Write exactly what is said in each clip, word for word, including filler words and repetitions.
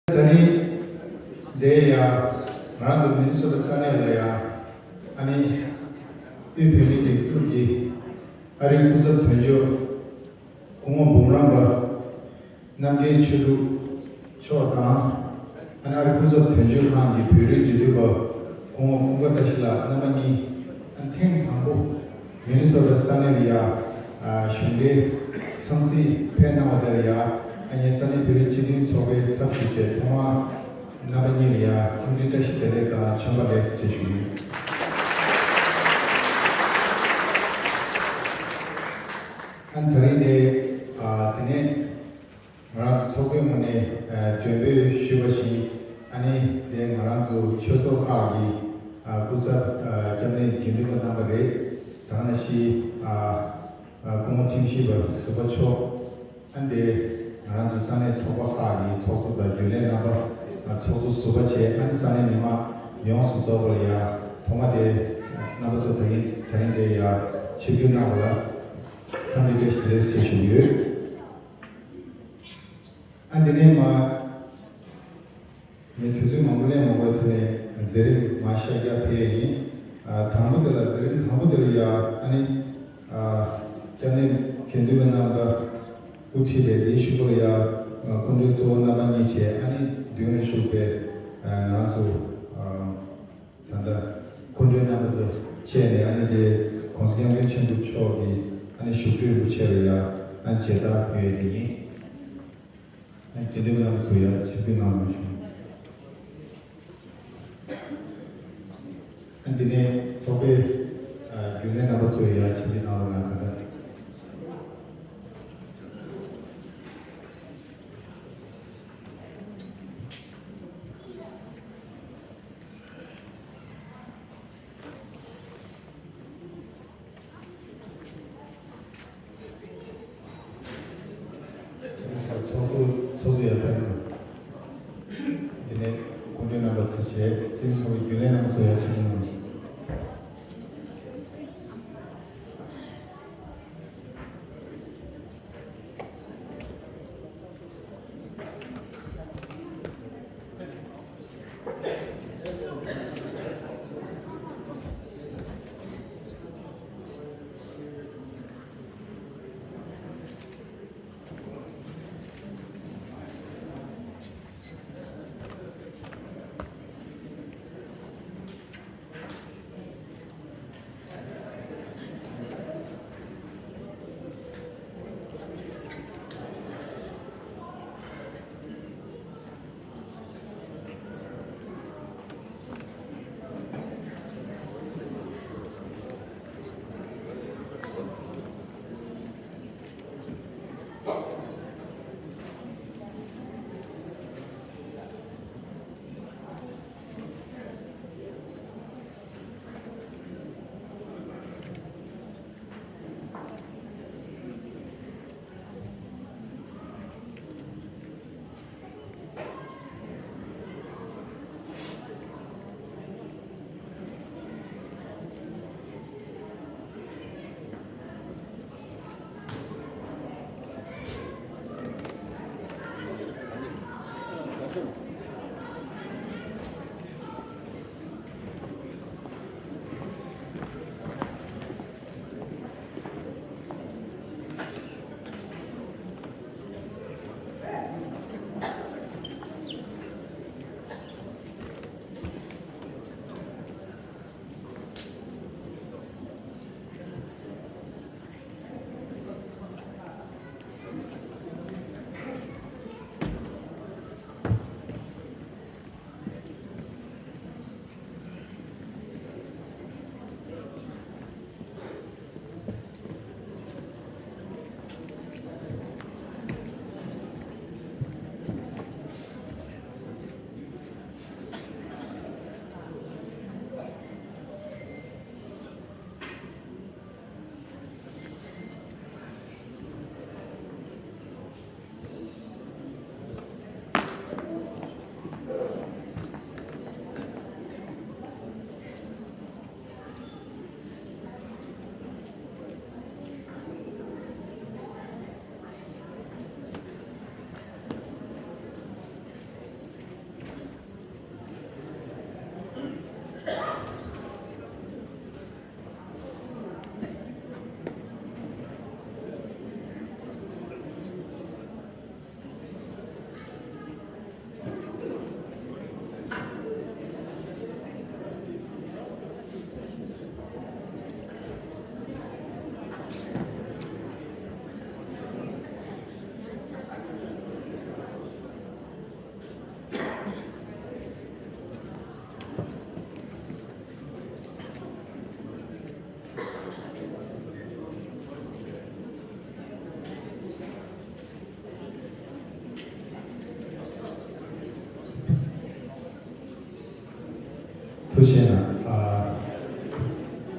ད་རིང་འདིར་ཡ་ང་རང་ཚོ་མི་ནི་སོ་ཊ་ས་གནས་ལ་ཡ་ཨ་ནི་དབུས་བོད་མིའི་སྒྲིག་འཛུགས་ཀྱི་ཨ་རིའི་སྐུ་ཚབ་དོན་གཅོད་སྐུ་ངོ་འབུམ་རམས་པ་རྣམ་རྒྱལ་ཆོས་དྲུག་མཆོག་དང་། ཨ་ནི་ཨ་རིའི་སྐུ་ཚབ་དོན་གཅོད་ཁང་གི་བོད་རིགས་འབྲེལ་མཐུད་པ་སྐུ་ངོ་ཀུན་དགའ་བཀྲ་ཤིས་ལགས་རྣམ་པ་གཉིས་ཨ་ཐེངས་དང་པོ་མི་ནི་སོ་ཊ་ས་གནས་ལ་ཡ་གཞུང་འབྲེལ་འཚམས་གཟིགས་ཕེབས་གནང་བ་དེར་ཡ་ཨ་ངས་ས་གནས་བོད་རིགས་སྤྱི་མཐུན་ཚོགས་པའི་ཚབ་ཞུས་བྱས་ཐོག་མར་རྣམ་པ་གཉིས་ལ་ཡ་འཚམས་འདྲི་བཀྲ་ཤིས་བདེ་ལེགས་དང་བྱོན་པ་ལེགས་ཞེས་ཞུ་ཡིན། ཨ་ནི་ད་རིང་དེ་ཨ་དེ་ནས་ང་རང་ཚོ་ཚོགས་པའི་ངོས་ནས་ཨ་མགྲོན་འབོད་ཞུས་པ་བཞིན་ཨ་ནི་དེ་ང་རང་ཚོ་ཆོས་ཚོགས་ཁག་གི་ཨ་སྐུ་ཚབ་ཨ་སྐྱབས་གནས་དགེ་འདུན་པ་རྣམ་པ་རེད། ད་ག་ནང་བཞིན་ཨ་ཨ་སྐུ་ངོ་ཁྲིམས་ཞིབ་པ་ཟུར་པ་མཆོག་ཨ་ནི་དེ་ང་རང་ཚོ་ས་གནས་ཚོགས་པ་ཁག་གི་ཚོགས་གཙོ་དང་རྒྱུན་ལས་རྣམ་པ་ཨ་ཚོགས་གཙོ་ཟུར་པ་བཅས་ཨ་ནི་ས་གནས་མི་མང་ཡོངས་སུ་རྫོགས་པར་ཡ་ཐོག་མ་དེ་རྣམ་པ་ཚོ་ད་རིང་ད་རིང་དེ་ཡ་ཆིབས་བསྒྱུར་གནང་བ་ལ་འཚམས་འདྲི་བཀྲ་ཤིས་བདེ་ལེགས་ཞེས་ཞུ་གི་ཡོད། ཨ་འདི་ནས་མ་ངས་དུས་ཚོད་མང་པོ་ལེན་མ་དགོས་ཐོག་ནས་མཛད་རིམ་མ་ཤར་རྒྱག་ཕེབས་ཡིན། ཨ་དང་པོ་དེ་ལ་མཛད་རིམ་དང་པོ་དེ་ལ་ཡ་ཨ་ནི་ཨ་སྐྱབས་གནས་དགེ་འདུན་པ་རྣམ་པ་དབུ་ཁྲིད་པའི་དེའི་གཞུག་གུ་ལ་ཡ་ཨ་སྐུ་མགྲོན་གཙོ་བོ་རྣམ་པ་གཉིས་བྱས་ཨ་ནི་མདུན་ལ་བཞུགས་པའི་ཨ་ང་རང་ཚོ་ཨ། ད་ལྟ་སྐུ་མགྲོན་རྣམ་པ་ཚོ་བཅས་ནས་ཨ་ནི་དེ་༸གོང་ས་༸སྐྱབས་མགོན་ཆེན་པོ་མཆོག་གི་ཨ་ནི་བཞུགས་ཁྲི་རིན་པོ་ཆེ་ལ་ཡ་ཨ་ནི་མཇལ་དར་ཕུལ་ཡས་དེ་ཡིན། ཨ་ནི་དགེ་འདུན་པ་རྣམ་པ་ཚོ་ཡ་ཆིབས་བསྒྱུར་གནང་རོགས་ཞུ། ཨ་ནི་དེ་ནས་ཚོགས་པའི་ཨ་རྒྱུན་ལས་རྣམ་པ་ཚོ་ཡ་ཆིབས་བསྒྱུར་གནང་རོགས་གནང་། ད་ལྟ། ཚོགས་གཙོ་ཚོགས་གཙོ་ཡར་ཕེབས་རོགས། དེ་ནས་སྐུ་མགྲོན་རྣམ་པ་ཚོ་བྱས་སྤྱི་འཐུས་ཚོགས་པའི་རྒྱུན་ལས་རྣམ་པ་ཚོ་ཡར་ཕེབས་རོགས།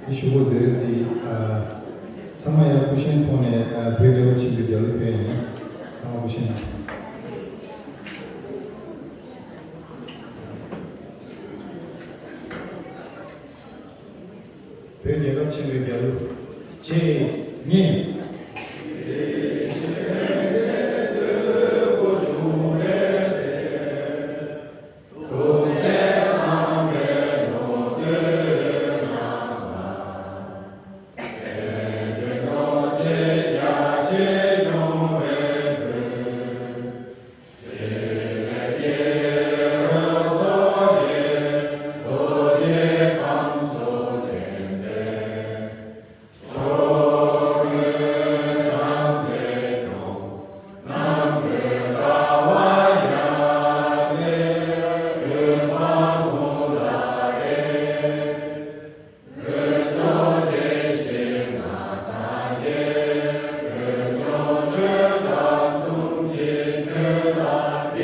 ཞུ་སྒོ་མཛད་རིམ་འདི། ཨ། ཚང་མ་ཡང་སྐུ་བཞེངས་ཐོག་ནས། ཨ། བོད་རྒྱལ་ལོ་ཆེན་པོའི་རྒྱལ་གླུ་ཕུལ་ཡ་ཡིན། ཚང་མ་སྐུ་བཞེངས། བོད་རྒྱལ་ཁབ་ཆེན་པོའི་རྒྱལ་གླུ། གཅིག་གཉིས།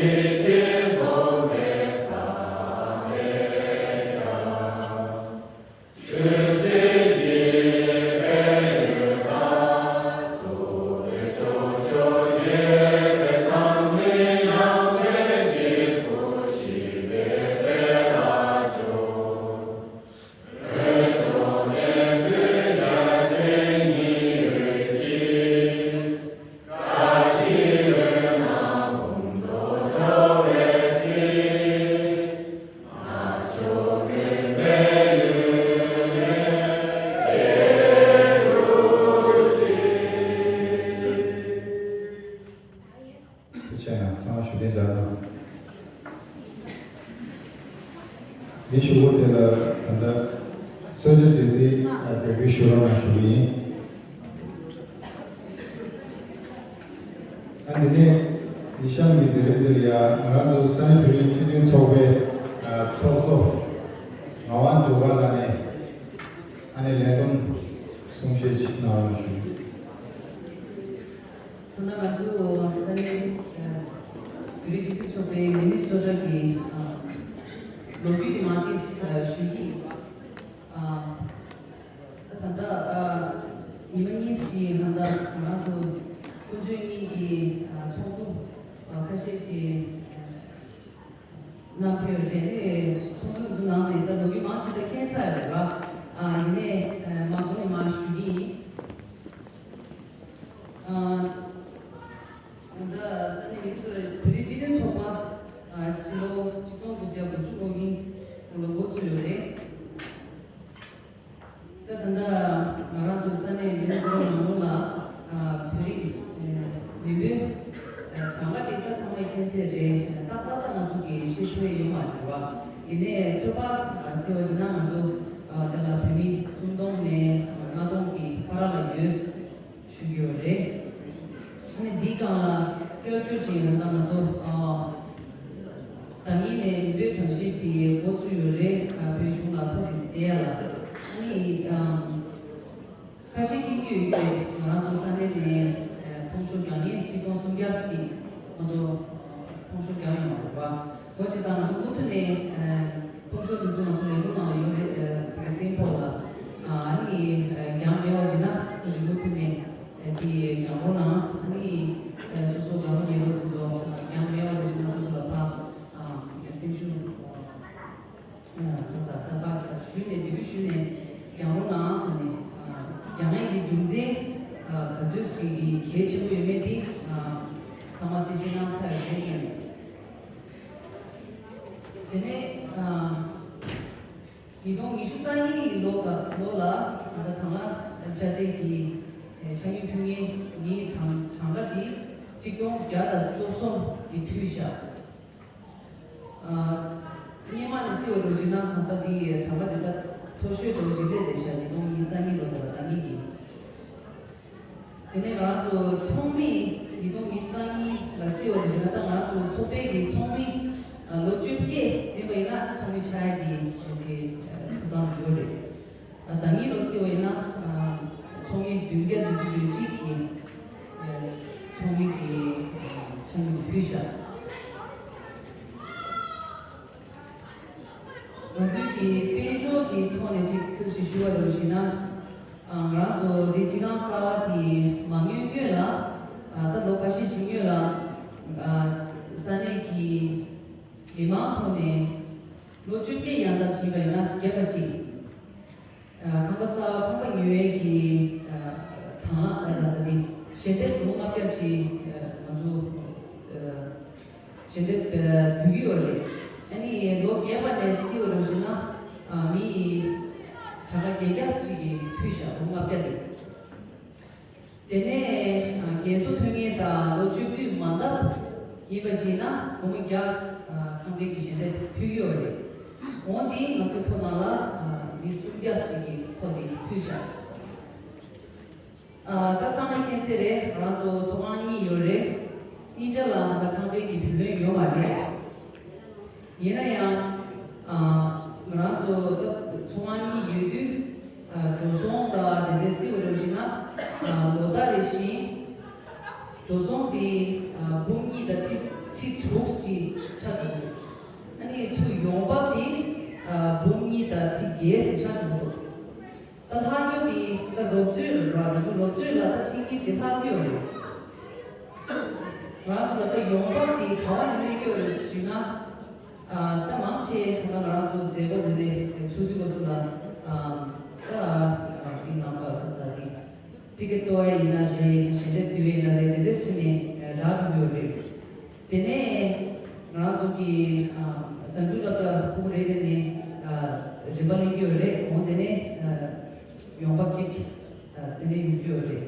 ཐུགས་རྗེ་ཆེ། ཚང་མ་བཞུགས་གདན་འཇགས་དང་། འདི་ཞུ་སྒོ་དེ་ལ་ད་ལྟ་གསོལ་ཇ་འདྲེན་སའི་དེབ་སྐྱེལ་ཞུ་རོགས་གནང་ཞུ་གི་ཡིན། ཨ། འདི་ནས་ཉི་ཤམ་གྱི་མཛད་རིམ་འདིར་ཡང་ང་རང་ཚོ་ས་གནས་བོད་རིགས་སྤྱི་མཐུན་ཚོགས་པའི་ཚོགས་གཙོ་ངག་དབང་ཇོ་དགའ་ལགས་ནས་ཨ་ནི་ལན་འདེབས་གསུང་བཤད་ཅིག་གནང་རོགས་ཞུ། ད་ལྟ་ང་ཚོ་ས་གནས་བོད་རིགས་སྤྱི་མཐུན་ཚོགས་པའི་མི་ནི་སོ་ཊ་གི་ལོ་རྒྱུས་དེ་མར་ཏོག་ཙམ་ཞུ་གི་ཡིན། ད་ལྟ་ཉི་མ་གཉིས་ཤིག་ད་ལྟ་ང་རང་ཚོ་དཀོན་མཆོག་གཉིས་ཀྱི་ཚོགས་འདུ་ཁ་ཤས་ཤིག་གནང་ཕེབས་རེད། ཚོགས་འདུ་ཚོ་ནང་ནས་ད་ལོ་རྒྱུས་མང་ཆེ་ད་མཁྱེན་ཚར་རེད་བ། ཨ། ཡིན་ནའི་མར་མདོ་ནས་མར་ཞུ་གི་ཡིན། ཨ། ད་ས་གནས་མི་ཚོ་བོད་རིགས་སྤྱི་མཐུན་ཚོགས་པ། ཨ། སྤྱི་ལོ་ཆིག་སྟོང་དགུ་བརྒྱ་དགུ་བཅུ་གོ་གཉིས་ལོ་འགོ་བཙུགས་ཡོད་རེད། ད་ད་ལྟ་ང་རང་ཚོ་ས་གནས་མི་ཚོ་ནང་ལོགས་ལ་བོད་རིགས་མི་འབོར་གྲངས་ཀ་དེ་ད་ཚང་མས་མཁྱེན་གསལ་རེད། ཏག་ཏག་ད་ང་ཚོ་གི་ཤེས་ཚོད་ཡོད་མ་རེད་བ། ཡིན་ནའི་ཚོད་དཔག་ཟེར་བ་ཡིན་ན་ང་ཚོ་དེ་ལ་བོད་མི་སུམ་སྟོང་ནས་ལྔ་སྟོང་གི་བར་ལ་ཡོད་ཞུ་གི་ཡོད་རེད། ཨ་ནི་འདིའི་སྒང་ལ་བསྐྱར་བཅོས་བྱས་ཡོད་ན་ང་ཚོ་ཨ། ཟླ་ཉིན་ནས་མི་འབོར་གྲངས་བཤེར་དེ་འགོ་བཙུགས་ཡོད་རེད། ཨ། བོད་གཞུང་ལ་ཐོ་དེ་བསྡད་ཡ་ལ། ཨ་ནི། ཨ། ཁ་ཤས་ཤིག་ཡོད་ཀྱི་ང་རང་ཚོ་ས་གནས་ནས་ཕོན་ཆོག་རྒྱག་མཁན་ཆིག་སྟོང་སུམ་བརྒྱ་ཞིག་ང་ཚོ་ཕོན་ཆོག་རྒྱག་ཡོང་བ་རེད་བ། འོ་བྱས་ཙང་ང་ཚོ་མུ་མཐུད་ནས་ཕོན་ཆོག་དེ་ཚོ་ང་ཚོ་ལས་འགུལ་ནང་ལ་ཡོད་རེད། དེ་ག་སེམས་ཐོག་ལ། ཨ་ནི་རྒྱག་མེད་པ་བྱས་ན་ཁོ་ཚོ་མུ་མཐུད་ནས་དེ་རྒྱག་རོགས་གནང་། ཨ་ནི་སོ་སོ་དགའ་རོགས་ཉེ་རོགས་དེ་ཚོ་རྒྱག་མེད་པ་བྱས་ན་ཁོ་ཚོ་ལ་ཕར་སེམས་ཤུགས། ཁ་ས་ད་ཕར་ཞུས་ནས་འབྲས་བུ་ཞུས་ནས་རྒྱང་རོང་ནང་ཟེར་ནས། རྒྱང་ཡིག་གི་རྒྱུ་མཚན་ག་ཚོད་ཅིག་གི་གལ་ཆེན་པོ་ཡོད་མེད་དེ་ཚང་མ་གསལ་བཤད་གནང་ཚར་ཡོད་རེད། དེ་ནས་ཉིས་སྟོང་ཉི་ཤུ་རྩ་གཉིས་ཀྱི་ལོ་ལོ་ལ་ད་ལྟ་དང་བླངས་ཆ་བྱད་ཀྱི་ཆ་སྙོམས་ཕུལ་མཁན་མིའི་གྲངས་གྲངས་ཀ་དེ་ཆིག་སྟོང་བརྒྱ་དང་བཅུ་གསུམ་གྱིས་ཕུལ་བཞག་སྔོན་མ་ནས་བརྩི་བ་འདྲ་བྱས་ན་ད་ལྟ་འདི་གྲངས་ཀ་དེ་ད་མཐོ་ཤོས་འདྲ་བོ་ཞིག་སླེབས་བསྡད་ཤག་ཉིས་སྟོང་ཉི་ཤུ་རྩ་གཉིས་ལོ་དང་ཟླ་གཉིས་ཀྱི། དེ་ནས་ང་རང་ཚོ་ཚོགས་མི་ཉིས་སྟོང་ཉི་ཤུ་རྩ་གཉིས་ལ་བརྩི་བ་འདྲ་བྱས་ན་ད་ང་རང་ཚོ་ཚོགས་པའི་གི་ཚོགས་མི་ལོ་བཅོ་བརྒྱད་ཟིན་པ་ཡིན་ན་ཚོགས་མི་ཆགས་ཡ་གི་གི་ཐོབ་ཐང་ཡོད་རེད། ཟླ་ཉིན་ལོ་བརྩི་བ་ཡིན་ན་ཚོགས་མི་བདུན་བརྒྱ་བདུན་ཅུ་དོན་གཅིག་གི་ཚོགས་མི་གི་ཆ་སྙོམས་ཕུལ་བཞག་ང་ཚོའི་གི་དཔལ་འབྱོར་གྱི་ཐོག་ནས་ཅིག་ཁྱོད་ཀྱིས་ཞུས་པ་རེད་ཞུས་ན་ ང་རང་ཚོ་འདི་སྤྱི་ཁང་གསར་པ་དེ་མ་ཉོས་སྔོན་ལ། ད་ལོ་ཁ་ཤས་ཤིག་སྔོན་ལ། ས་གནས་ཀྱི་མི་མང་ཐོག་ནས་ལོ་བཅོ་བརྒྱད་ཡན་ལ་ཕྱིན་པ་ཡིན་ན་རྒྱས་པ་ཅིག་ཁང་པ་གསར་པ་ཁང་པ་ཉོ་ཡས་ཀྱི་དང་བླངས་ད་ས་འདི་ཞལ་འདེབས་ལོ་ལྔ་བརྒྱ་ཅིག་ང་ཚོ་ཞལ་འདེབས་ཕུལ་གྱི་ཡོད་རེད། ཨ་ནི་ལོ་རྒས་པ་ནས་བརྩིས་པ་རེད་ཟེར་ན་མི་ཡི་གྲངས་ཀ་བརྒྱད་བརྒྱ་ཅིག་གིས་ཕུལ་བཞག་ལོ་ལྔ་བརྒྱ་དེ། དེ་ནས་རྒན་གསོ་ཐོན་མཁན་དང་ལོ་བཅུ་བདུན་མ་ཟིན་ཡིན་པ་བྱས་ན་སྒོར་མོ་བརྒྱ་ཁང་པའི་གི་ཞལ་འདེབས་ཕུལ་གྱི་ཡོད་རེད། འོ་འདི་ང་ཚོའི་ཐོག་ནང་ལ་མི་སུམ་བརྒྱ་ཞིག་གི་ཐོག་ནས་ཕུལ་བཞག་ད་ཚང་མ་མཁྱེན་གསལ་རེད། ང་རང་ཚོ་ཚོགས་ཁང་གཉིས་ཡོད་རེད། གཉིས་ཆ་ལ་ད་ཁང་པའི་གི་བུ་ལོན་ཡོད་མ་རེད། ཡིན་ན་ཡང་ང་རང་ཚོ་ད་ཚོགས་ཁང་གཉིས་ཡོད་དུས་འགྲོ་སོང་དང་དེ་འདྲ་བརྩི་བ་རེད་ཟེར་ན་ལོ་ལྟར་རེ་བཞིན་འགྲོ་སོང་དེ་འབུམ་གཉིས་དང་ཁྲི་ཁྲི་དྲུག་ཅིག་ཆགས་འདུག་ཨ་ནི་ཚུར་ཡོང་འབབ་དེ་འབུམ་གཉིས་དང་ཁྲི་བརྒྱད་ཅིག་ཆགས་འདུག་ད་ལྷག་རྒྱུ་དེ་ད་རོབ་ཚོད་ར་རེ་ཚོ་རོབ་ཚོད་ལ་ད་ཕྱིན་གྱི་ཞེ་ལྷག་རྒྱུ་ཡོད་རེད། ང་རང་ཚོ་ལ་ད་ཡོང་འབབ་དེ་ག་བ་ནས་སླེབས་ཀྱི་ཡོད་རེད་ཞུས་ན། ད་མང་ཆེ་ད་ང་རང་ཚོ་མཛད་སྒོ་དེ་འདྲའི་ཚུགས་དུས་སྐབས་སུ་ལ་ད་དེ་ནང་པ་ས་དེ་ཊི་ཀེ་ཊི་གཏོར་བ་ཡིན་ན་རེད། ཞལ་འདེབས་བསྡུ་བ་ཡིན་ན་རེད། དེ་འདྲས་བྱས་ནས་རག་གི་ཡོད་རེད། དེ་ནས་ང་རང་ཚོ་གི་ཟམ་འབྲུག་སློབ་གྲྭ་ཕྲུ་གུ་རེ་རེ་ནས་རིན་པ་ལེན་གྱི་ཡོད་རེད། འོ་དེ་ནས་ཡོང་འབབ་ཅིག་དེ་ནས་ཡོང་གི་ཡོད་རེད།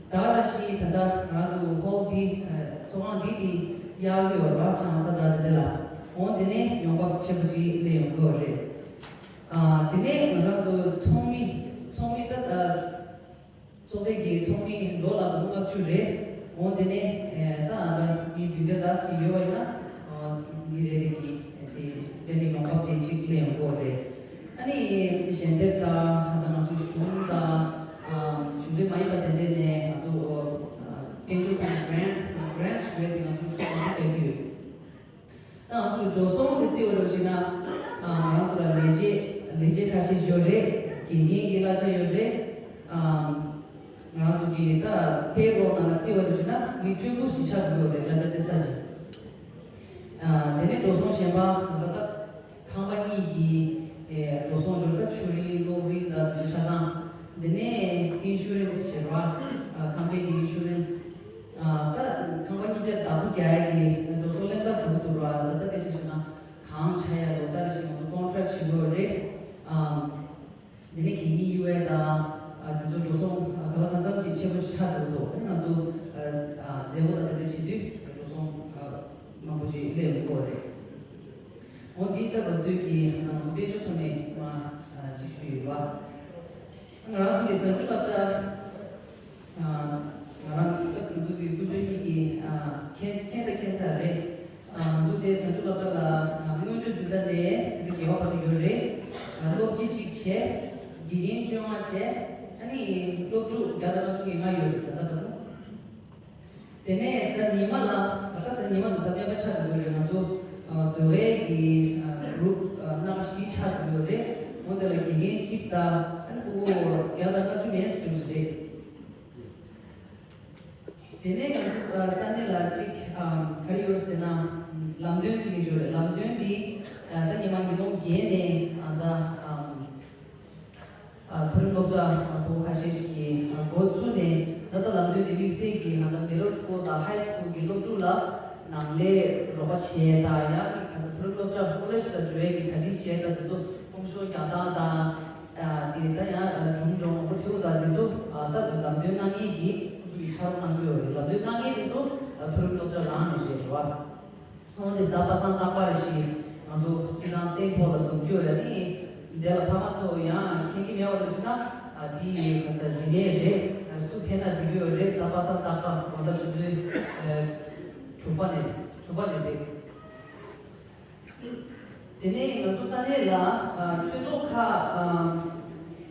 ད་ལ་ཞིག་ད་ལྟ་ང་རང་ཚོ་ཧོལ་འདི་ཚོགས་ཁང་འདི་དེ་གཡར་གྱི་ཡོད་རེད་བ། ཆང་ས་དང་དེ་འདྲ་ལ་འོ་དེ་ནས་ཡོང་འབབ་ཆེན་པོ་ཅིག་སླེབས་ཡོང་གི་ཡོད་རེད། དེ་ནས་ང་རང་ཚོ་ཚོགས་མི་ཚོགས་མི་ད་ཚོགས་པའི་གི་ཚོགས་མི་ལོ་ལ་སྒོར་མོ་ལྔ་བཅུ་རེད། འོ་དེ་ནས་ད་ཨ་ད་མི་བདུན་བརྒྱ་ཙམ་ཞིག་ཡོད་པ་ཡིན་ན་མི་རེ་རེ་གི་དེ་དེ་ནས་ཡོང་འབབ་དེ་གཅིག་ལེན་ཡོང་གི་རེད། ཨ་ནི་ཞལ་འདེབས་དང་ད་ང་ཚོ་གཞུང་དང་གཞུང་འབྲེལ་མ་ཡིན་པ་དེ་འདྲས་ནས་ང་ཚོ་དཔལ་འབྱོར་དང་གྷི་རེན་གྷི་རེན་ཞུ་བའི་དེ་ང་ཚོ་གཞུང་ལ་རྒྱག་གི་ཡོད། ད་ང་ཚོ་འགྲོ་སོང་དེ་བརྩི་བ་རེད་ཟེར་ན། ང་རང་ཚོ་ལ་ལས་བྱེད་ལས་བྱེད་ཁ་ཤས་ཡོད་རེད། དགེ་རྒན་གྱི་གླ་ཆ་ཡོད་རེད། ང་རང་ཚོ་གི་ད་པེ་རོལ་ནང་ལ་བརྩི་བ་རེད་ཟེར་ན་མི་བཅུ་དགུ་ཞིག་ཆགས་ཡོད་རེད། གླ་ཆ་སྤྲད་ས་ཞིག་དེ་ནས་འགྲོ་སོང་གཞན་པ་ང་ད་ལྟ་ཁང་པ་གཉིས་ཀྱི་འགྲོ་སོང་ཡོད་རེད། ད་ཆུ་རིན་གློག་རིན་དང་དེ་ཆ་ཚང་། དེ་ནས་ཨིན་ཤུ་རན་སི་ཟེར་བ་ཁང་པའི་གི་ཨིན་ཤུ་རན་སི། ད་ཁང་པ་གཉིས་ཆ་བདག་པོ་རྒྱག་ཡ་གི་འགྲོ་སོང་ལེན་ཐབས་གྲུབ་འདུག་ར། ད་ལྟ་དཔེ་ཆ་བཞག་ན་གང་ཆགས་ཡ་ལོ་ལྟར་བཞིན་ང་ཚོ་ཀོན་ཊེག་བྱེད་དགོས་རེད། དེ་ནས་གད་སྙིགས་གཡུག་ཡ་དང་དེ་ཚོ་འགྲོ་སོང་ག་ལ་གང་འཚམ་ཅིག་ཆེན་པོ་ཆགས་འགྲོ་འདུག་ང་ཚོ་མཛད་སྒོ་དང་དེ་འདྲ་བྱེད་དུས་འགྲོ་སོང་མང་པོ་ཅིག་སླེབས་ཡོང་གི་རེད། འོ་འདི་ལྟར་ང་ཚོའི་གི་ང་ཚོ་དཔལ་འབྱོར་ཐོག་ནས་མ་ཅིག་ཞུས་ཡོད་པ། ང་རང་ཚོ་གི་ཟམ་འབྲུག་སློབ་གྲྭ། ང་རང་ཚོ་གི་སྐུ་མགྲོན་གཉིས་ཀྱིས་མཁྱེན་མཁྱེན་དང་མཁྱེན་ཚར་རེད། ང་ཚོ་དེ་ཟམ་འབྲུག་སློབ་གྲྭ་ལ་སྔོན་འགྲོ་འཛིན་གྲྭ་ནས་འཛིན་གྲྭ་བརྒྱད་པ་བར་དུ་ཡོད་རེད། སློབ་སྤྱི་གཅིག་བྱས། དགེ་རྒན་བཅོ་ལྔ་བྱས། ཨ་ནི་སློབ་ཕྲུག་བརྒྱ་དང་ལྔ་བཅུ་ང་ལྔ་ཡོད་རེད། ད་ལྟ་ད་དུང་། དེ་ནས་གཟའ་ཉི་མ་ལ་ད་ལྟ་གཟའ་ཉི་མ་དང་གཟའ་སྤེན་པ་ཆགས་འགྲོ་གི་རེད། ང་ཚོ་ཟློས་གར་གྱི་གུ་རུབ་སྣ་ཁ་བཞི་ཆགས་འགྲོ་གི་རེད། འོ་དེ་ལ་དགེ་རྒན་གཅིག་དང་ཨ་ནི་སྤུ་གུ་བརྒྱ་དང་ལྔ་བཅུ་མན་ཙམ་རེད། དེ་ནས་ང་ཚོ་ས་གནས་ལ་གཅིག་ག་རེ་ཡོད་ཟེར་ན་ལམ་སྟོན་ཟེར་གྱི་ཡོད་རེད། ལམ་སྟོན་འདི་ད་ཉི་མ་ཉིས་སྟོང་བརྒྱད་ནས་ད། མཐོ་རིམ་སློབ་གྲྭ་པོ་ཁ་ཤས་ཤིག་གིས་འགོ་བཙུགས་ནས་ད་ལྟ་ལམ་སྟོན་དེ་དམིགས་བསལ་གྱིས་ང་ཚོ་མི་ཌལ་སི་ཀུལ་དང་ཧའི་སི་ཀུལ་གྱི་སློབ་ཕྲུག་ལ་ནང་ལས་རོགས་པ་བྱས་དང་ཡང་ཁ་ས་མཐོ་རིམ་སློབ་གྲྭ་ཀོ་ལེཇ་ལ་འགྲོ་ཡས་ཀྱི་གྲ་སྒྲིག་བྱས་དང་དེ་ཚོ་ཁོང་ཤོ་རྒྱག་སྟངས་དང་དེ་ད་ཡང་སྒྲུང་སྒྲུང་མང་པོ་བྲིས་དང་དེ་ཚོ་ད་ལམ་སྟོན་གནང་མཁན་གྱིས་ཁོང་ཚོ་གིས་ཕྱག་རོགས་གནང་གི་ཡོད་རེད། ལམ་སྟོན་གནང་མཁན་དེ་ཚོ་མཐོ་རིམ་སློབ་གྲྭ་ནང་ནས་རེད་བ། འོ་དེ་གཟའ་པ་སངས་རྟག་པར་ཞིག་ང་ཚོ་སྤྱི་བཏང་སེང་ཕོ་ལ་འཛོམས་རྒྱུ་རེད། ཨ་ནི་དེ་ལ་ཕ་མ་ཚོ་ཡང་མཁྱེན་གྱི་མེད་པ་རེད་ཅེ་ན། ཨ་དེ་ཡི་ག་ས་རིན་མེད་རེད། སུ་ཕན་ན་འགྲིག་གི་ཡོད་རེད། གཟའ་པ་སངས་རྟག་པ་དགོང་དག་ཆུ་ཚོད་དྲུག་པ་ནས་དྲུག་པ་ནས་རེད། དེ་ནས་ང་ཚོ་ས་གནས་ལ་ཆོས་ཚོགས་ཁག་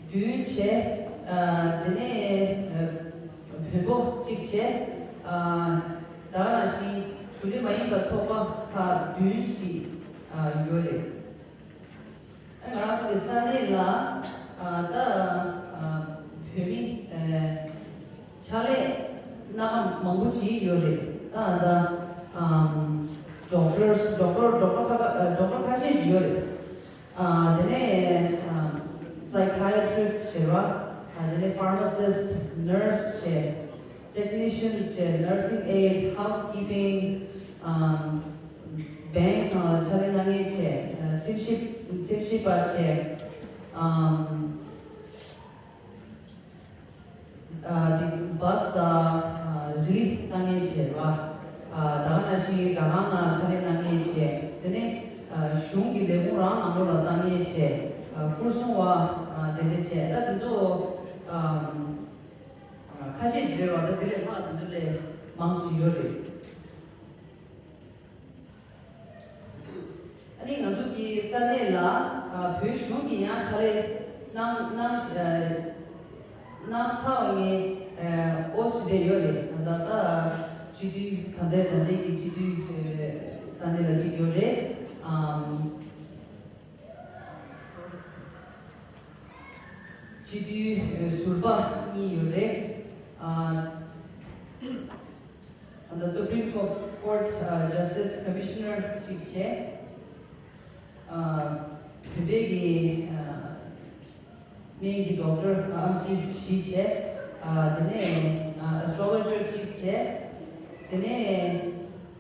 བདུན་བྱས། དེ་ནས་བོན་པོ་གཅིག་བྱས། ད་ག་ནང་བཞིན་གཞུང་འབྲེལ་མ་ཡིན་པ་ཚོགས་པ་ཁག་བདུན་ཞིག་ཡོད་རེད། ང་རང་ཚོ་གི་ས་གནས་ལ་ད་བོད་མི། ཡོད་རེད། ད་ད་ཨམ་doctors doctor doctor ཁ་ཁ་doctor ཁ་ཤས་ཅིག་ཡོད་རེད། ཨ་དེ་ནས་ཨམ་psychiatrist བྱས་ར། ཨ་དེ་ནས་pharmacist nurse བྱས། technicians བྱས། nursing aid housekeeping ཨམ་bank ནང་ལ་ཕྱག་ལས་གནང་མཁན་བྱས། ཨ་ཁྲིམས་ཞིབ་ཁྲིམས་ཞིབ་པ་བྱས། ཨམ། ཨ་དེ་bus དང་ཨ་རི་ལི་བཏང་མཁན་བྱས་ར། ཨ་ད་ག་ནང་བཞིན་སྦྲག་ཁང་ནང་ཕྱག་ལས་གནང་མཁན་བྱས། དེ་ནས་ཨ་གཞུང་གི་ལས་ཁུངས་རང་ནང་ལོགས་ལ་བཏང་མཁན་བྱས། ཨ་ཁུར་སྲུང་བ་ཨ་དེ་འདྲ་བྱས། ད་དེ་ཚོ་ཨ་ཁ་ཤས་ཤིག་རེད་བ། ད་དེ་ལས་ལྷག་དེ་ཚོ་ལས་མང་ཞིག་ཡོད་རེད། ཨ་ནི་ང་ཚོ་གི་ས་གནས་ལ་ཨ་བོད་གཞུང་གི་ཡང་ཕྱག་ལས་གནང་གནང་ཨ་གནང་ཚར་བ་ངས་ཨ་ཨོ་ཞིག་རེད་ཡོད་རེད། ད་ལྟ་སྤྱི་འཐུས་ད་ལྟའི་ད་ལྟའི་གི་སྤྱི་འཐུས་ཨ་ས་གནས་ལ་གཅིག་ཡོད་རེད། ཨམ་སྤྱི་འཐུས་ཨ་ཟུར་པ་གཉིས་ཡོད་རེད། ཨ་ད་Supreme Court ཨ་Justice Commissioner གཅིག་བྱས། ཨ་བོད་པའི་གི་ཨ་སྨན་གྱི་doctor ཨ་ཨེམ་ཆི་བཞི་བྱས། ཨ་དེ་ནས་ཨ་astrologer གཅིག་བྱས། དེ་ནས་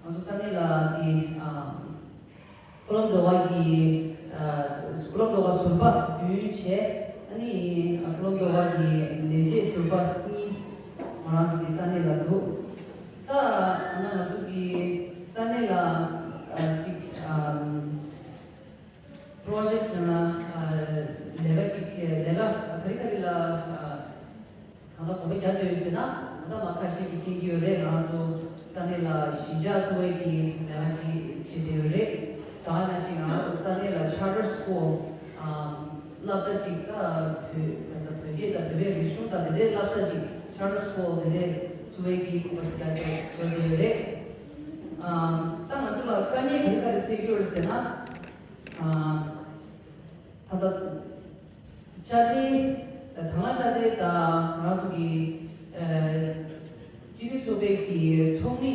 ང་ཚོ་ས་གནས་ལ་གི་ཨ་ཀོ་ལོམ་རྡོ་བ་གི་ཨ་ཀོ་ལོམ་རྡོ་བ་ཟུར་པ་བདུན་བྱས། ཨ་ནི་ཨ་ཀོ་ལོམ་རྡོ་བ་གི་ལས་བྱེད་ཟུར་པ་གཉིས་ང་རང་ཚོ་གི་ས་གནས་ལ་འདུག་ད་ཨ་ན་ང་ཚོ་གི་ས་གནས་ལ་ཨ་གཅིག་ཨམ་project ཟེར་ན་ཨ་ལས་ཀ་གཅིག་ལས་ཀ་ག་རེ་ག་རེ་ལ་ཨ་གང་ལྟར་གོམ་པ་རྒྱག་བསྡད་ཡོད་ཟེར་ན། ད་ལྟ་མ་ཁ་ཤས་ཀྱིས་མཁྱེན་གྱི་ཡོད་རེད། ང་རང་ཚོ་ས་གནས་ལ་ཞི་འཇགས་འཚོ་བའི་གི་ལས་ཀ་ཅིག་བྱེད་བསྡད་ཡོད་རེད། ད་ག་ནང་བཞིན་ང་རང་ཚོ་ས་གནས་ལ་charter school ཨམ་བསླབ་བྱ་ཅིག་ད་བོད་ད་ས་བོད་སྐད་དང་བོད་པའི་རིག་གཞུང་དང་དེ་འདྲའི་བསླབ་ས་ཅིག་charter school དེ་འདྲའི་བཙུགས་པའི་གི་གོམ་པ་རྒྱག་བསྡད་ཡོད་རེད། ཨམ་ད་ང་ཚོ་ལ་དཀའ་ངལ་ག་རེ་ག་རེ་འཕྲད་ཀྱི་ཡོད་རེད་ཟེར་ན། ཨམ་ད་ལྟ་དཔྱ་ཁྲལ། དང་བླངས་དཔྱ་ཁྲལ་དང་ང་རང་ཚོ་གི་ཨ་སྤྱི་འཐུས་ཚོགས་པའི་གི་ཚོགས་མི་